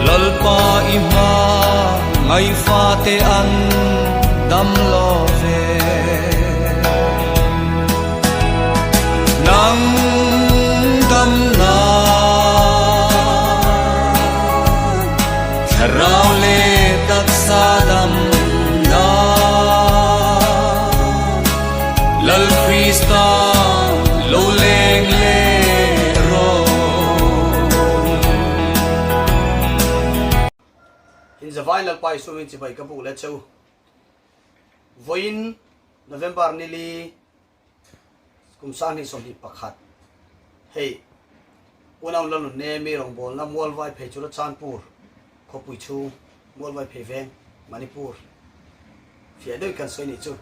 Lalpa i hma ngaihfate an dam lo ve. Nang dam na thlarau leh taksa dam na Lal Krista lo leng leh rawh. In zavai Lalpa Isua min chibai ka buk leh che u. Vawiin November nili kum 2021 hei unau Lalun Nemi rawngbawlna Mualvai phei Churachandpur khawpui chhung Mualvai phei veng Manipur fiah deuhin kan sawi nih chu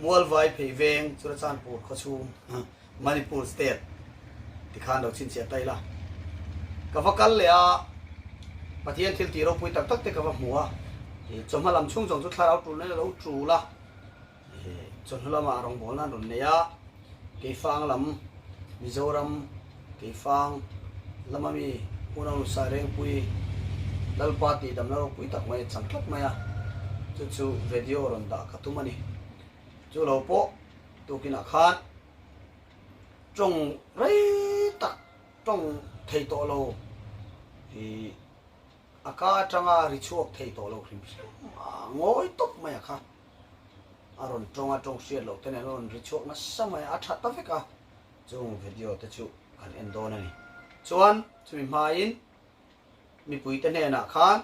Mualvai phei veng Churachandpur khaw chhung Manipur state tikhan lo chhinchhiah ta ila. Ka va kal leh a, Pathian thil tih ropui tak tak te ka va hmu a, chawhma lam chhung zawng chu thlarau tulna in a lo tul a, chawhnu lamah rawngbawlna an rawn nei a, Keifang lam Mizoram Keifang lama mi Unau Nusai Rengpui Lalpa tih damna ropui tak mai a chang tlat mai a, chu chu video rawn dah ka tum a ni. Chu lo pawh tukinah khan tawng rei tak tawng thei tawh lo ih a ka atanga ri chhuak thei tawh lo hrim hrim a ngawi tawp mai a kha a rawn tawng a tawng hriat loh te nen a rawn ri chhuak nasa mai a a tha ta vek a chung video te chu kan en dawn a ni chuan chumi hmain mipui te hnenah khan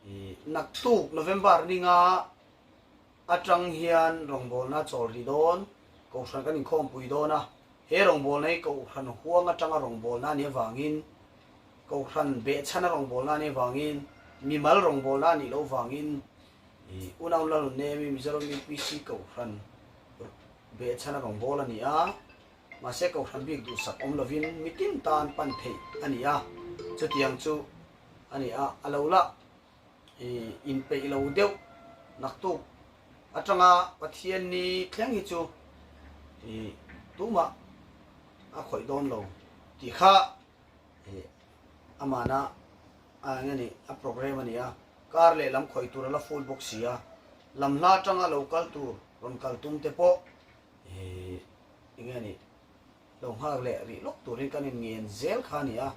ih naktuk November ninga Atang hian rawngbawlna chawl rih dawn, Kohhran kan inkhawmpui dawn a, he rawngbawlna hi Kohhran huang atanga rawngbawlna a nih avangin, Kohhran behchhana rawngbawlna a nih avangin, mimal rawngbawlna a nih loh avangin Unau Lalnunemi Mizoram UPC Kohhran behchhana rawngbâwl a ni a, mahse Kohhran bik duhsak awm lovin mitin tan pan theih a ni a, chutiang chu a ni a, a lo la. Inpeih lo deuh naktuk atanga Pathian ni thleng hi chu tumah a khawih dawn lo tih kha amana a eng a nih a program a ni a, kar leh lam khawih tur a la full bawk si a, lam hla atanga lo kal tur rawn kal tum te pawh eng nge nih Lo nghak leh rih lawk turin kan inngen zel kha a ni a,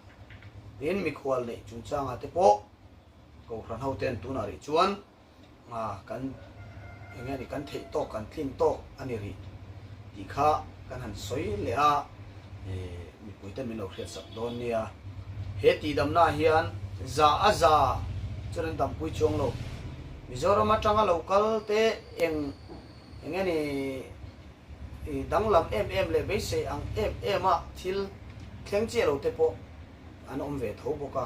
tin mikhual neih chungchangah te pawh Kohhran hoten tunah rih chuan kan eng nge ni kan theih tawk kan tlin tawk a ni rih tih kha kan han sawi leh a, mipuite min lo hriatsak dawn nia. He tihdamnaah hian za a za chuan an dampui chuang lo. Mizoram atanga lo kal te eng eng nge ni I danglam em em leh beisei ang em em a thil thleng chiah lo te pawh an awm ve tho bawk a.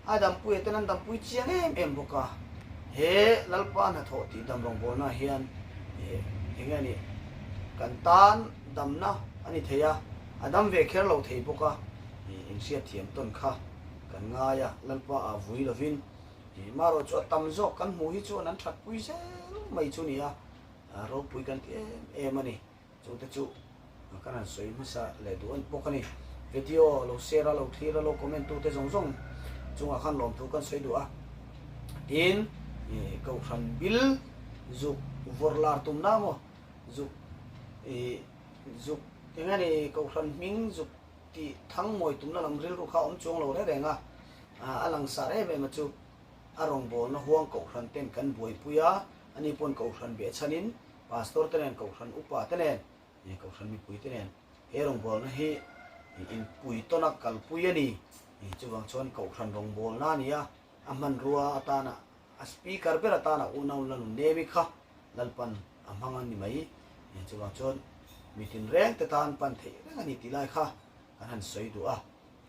A dampuia ten an dampui chiang em em bawk a. He Lalpa hnathawh tih dam rawngbawlna hian eng nge nih kan tan damna a ni thei a, a dam ve kher lo thei bawk a. Inhriatthiam tawn kha kan ngai a, Lalpa ah vui lovin marawh chu a tam zawk kan hmuh hi chuan an thatpui zel mai chu ni a. Ropui kan ti em em a ni. Chungte chu kan han sawi hmasa leh duh bawk a ni. Video lo share a, lo thlir a, lo comment tute zawng zawng chungah khan lawmthu kan sawi duh a. Tin, Kohhran bil zuk vawrh lar tumna maw, zuk zuk eng nge ni Kohhran hming zuk tih thang mawi tumna lam rilru kha a awm chuang lo reng reng a, a langsar em em a chu a rawngbawlna huang Kohhran ten kan buaipui a. Ani pawn Kohhran behchhanin Pastor te nen, Kohhran upa te nen, Kohhran mipui te nen he rawngbawlna hi inpui tawna kalpui a ni. Chuvang chuan Kohhran rawngbawlna a ni a, a hmanrua atana, a speaker ber atana unau Lalnunemi kha Lalpan a hmang a ni mai. Chuvang chuan mi tinreng te tan pan theih reng a ni tih lai kha kan han sawi duh a.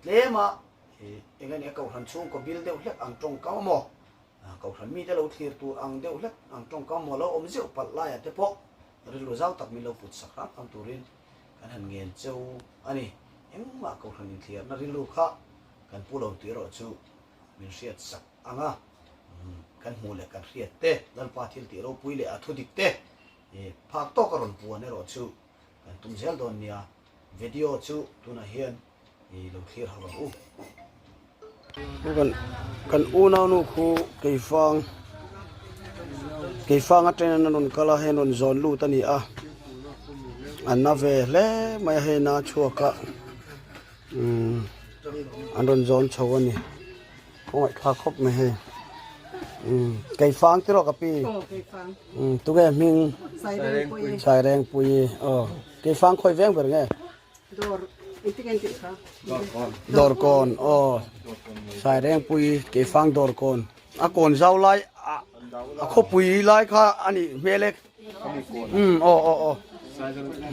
Tlema eng a nih a Kohhran chhungkaw bil deuh hlek ang tawngkam amaw? Kohhran mite lo thlir tur ang deuh hlek ang tawngkam maw lo awm zeuh palh laiah te pawh rilru zau tak min lo put sak hram hram turin kan han ngen cheu a ni. Engmah kohhran inthlirna rilru kha kan pu lo tih erawh chu min hriat sak ang a, kan hmuh leh kan hriat te, Lalpa thil tih ropui leh a thudik te phak tawk a rawn puan erawh chu kan tum zel dawn nia. Video chu tunah hian i lo thlir ho ang u. Kan Kan unaunu khu keifang keifang atangin an rawn kal a hei an rawn zawn lut a ni a an na ve hle mai a hei na chhuak a umm an rawn zawn chho a ni kawngaihthlak khawp mai hei umm keifang tiraw ka pi umm tunge hming Sairengpuii aw keifang khawi veng ber nge. Dawr engtin nge an tih kha? Dawrkawn aw Sairengpui Keifang dawrkawn a kawn zau lai a khawpui lai kha a nih hmel e umm aw aw aw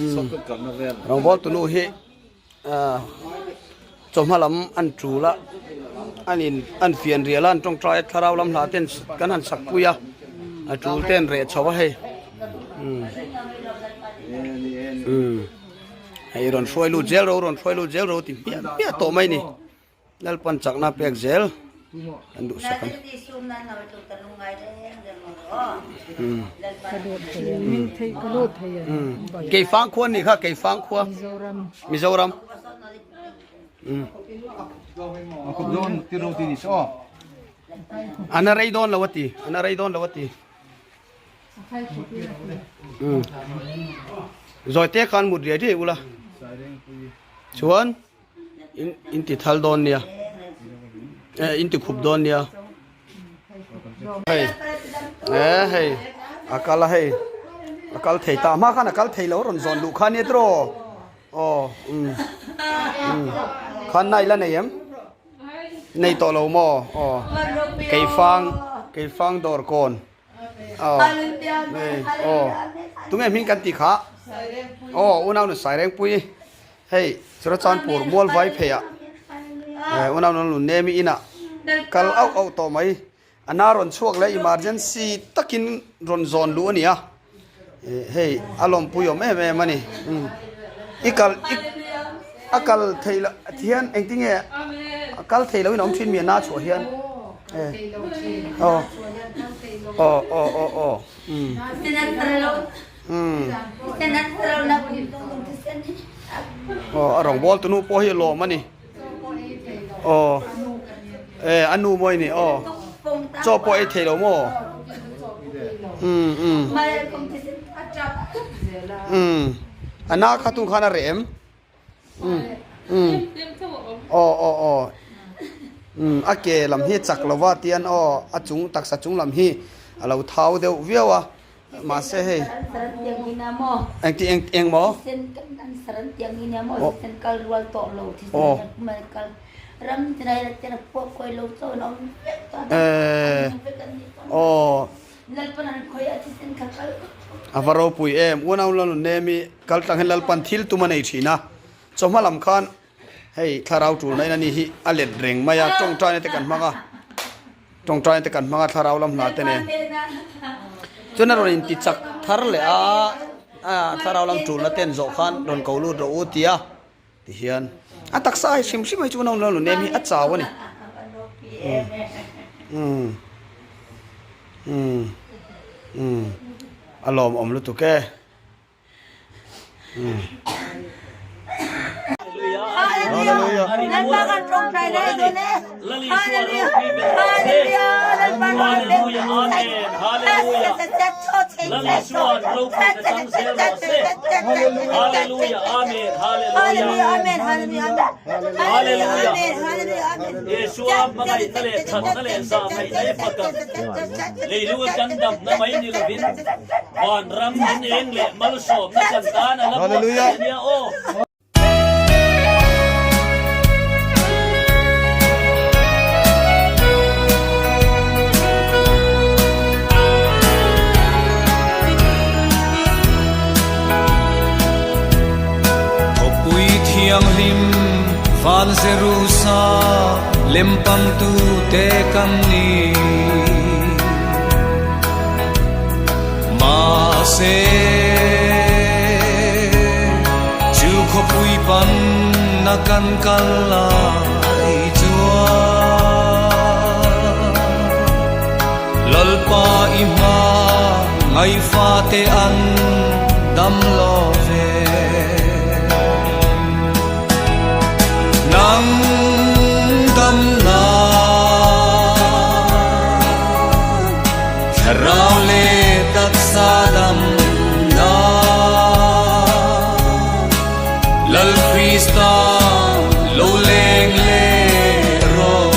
umm rawngbawl tunu hi ah chawhma lam an tul a an in an fian rial a an tawngtai a thlarau lam hla ten kan han sak pui a a tul te an reh chho a hei umm umm. Hei rawn hruai lut zel ro rawn hruai lut zel ro ti hmiah hmiah tawh mai ni. Lalpan chakna pek zel an duhsak ang. Keifang khua ni kha Keifang khua Mizoram. Ana rei dawn lo a ti ana rei dawn lo a ti. Zawi te khan mut riai riai ula chuan in in ti thal dawn nia eh in ti khup dawn nia hei eh hei a kal a hei a kal thei ta hma khan a kal thei lo rawn zawn luh kha nia tiraw aw um um khan na ila nei em nei tawh lo maw aw keifang keifang dawr kawn. Aw hei aw tunge hming kan tih kha aw unau nu Sairengpui hei Churachandpur mual vai phei ah eh unau nu lu nemi inah kal auh auh tawh mai a na rawn chhuak leh emergency takin rawn zawn luh a ni a eh hei a lawmpui awm em em a ni umm i kal i a kal theih loh hian engtinge a kal theih loh in a awm thin mi a na chhuah hian. Aw aw aw aw aw umm umm aw a rawngbawl tunu pawh hi lawm a ni aw eh a nu mawi ni aw chaw pawh ei thei lo maw umm umm umm a na kha tung khan a reh em. Aw aw aw umm a ke lam hi chak lova tian aw a chung taksa chung lam hi a lo thau deuh viau a mahse hei engti eng eng maw aw eh aw A va ropui em, unau la nunemi kal tlang hian Lalpan thil tum a nei thin a, chawhma lam khan hei thlarau tulna in a ni hi a let reng mai a, tawngtaina te kan hmang a, tawngtaina te kan hmang a thlarau lam hna te nen chuan a rawn inti chak thar leh a, thlarau lam tulna ten zawh khan rawn ko lut rawh u tia tihian a taksa hi hrim hrim hi chu unau la nunem hi a chau a ni. Umm umm umm a lawmawm lutuk e umm. Hallelujah. Isua hmangaihna leh thatna leh zahngaihnai faka leilunga kan damna mai ni lovin vanram in eng leh malsawmna kan tan a la buatsaih nia aw. Khawpui thianghlim van Jerusa lempang tute kan ni. Mahse, chu khawpui panna kan kal lai chuan Lalpa i hma ngaihfate an dam lo ve. Nang dam na. Thlarau leh taksa damna Lal Krista lo leng leh rawh.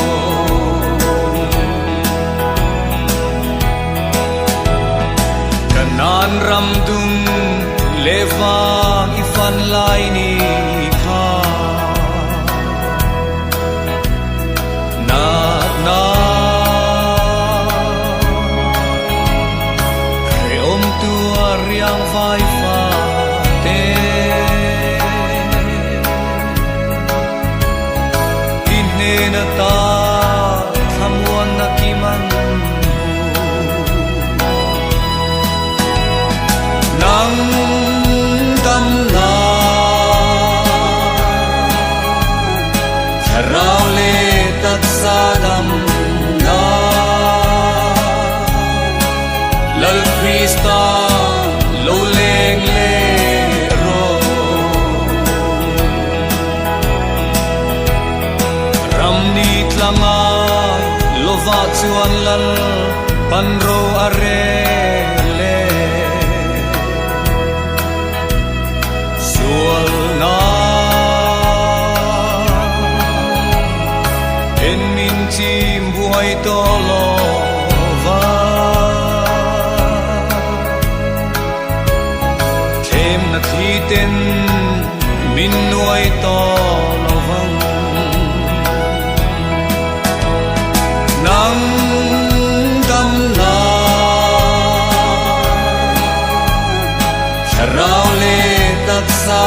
Kanan ram dum leh vang i fan lai ni kha. Natna hrehawm tuar riang vai fa te. I hnen ata thlamuanna kim an hmu. Nang damna thlarau leh taksa damna Lal Krista lo leng leh rawh. Ram ni tlanga lova chuan lal pan ro a rel e. Sualna en min chim buai tawh lo va. Thlemna thli ten min nuai tawh lo vang. Nang damna thlarau leh taksa.